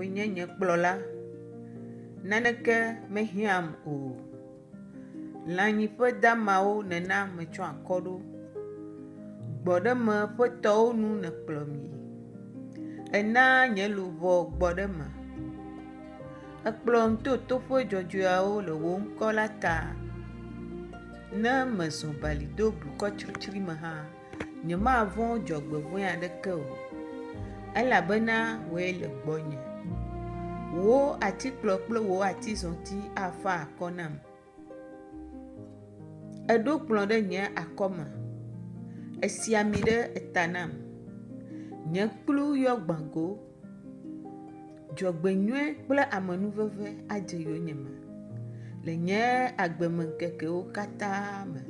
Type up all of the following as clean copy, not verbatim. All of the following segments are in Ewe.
Wòe nye nye kplɔla, naneke mehiãam o. Lãnyiƒe damawo nèna metsyɔ akɔ ɖo. Gbɔɖeme ƒe tɔwo nu nèkplɔm yi. Èna nye luʋɔ gbɔ ɖe eme. Èkplɔm to toƒe dzɔdzɔeawo le wò ŋkɔ la ta. Ne mezɔ bali do blukɔ tsritsri me hã, nyemavɔ̃ dzɔgbevɔ̃e aɖeke o, elabena wòe le gbɔnye. Wò atikplɔ kple wò atizɔti afa akɔ nam. Èɖo kplɔ̃ ɖe nye akɔme, èsi ami ɖe eta nam. Nye kplu yɔ gbã go. Dzɔgbenyui kple amenuveve adze yonyeme le nye agbemeŋkekewo katã me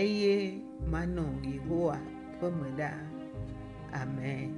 eye manɔ Yehowa ƒe me ɖaa. Amen.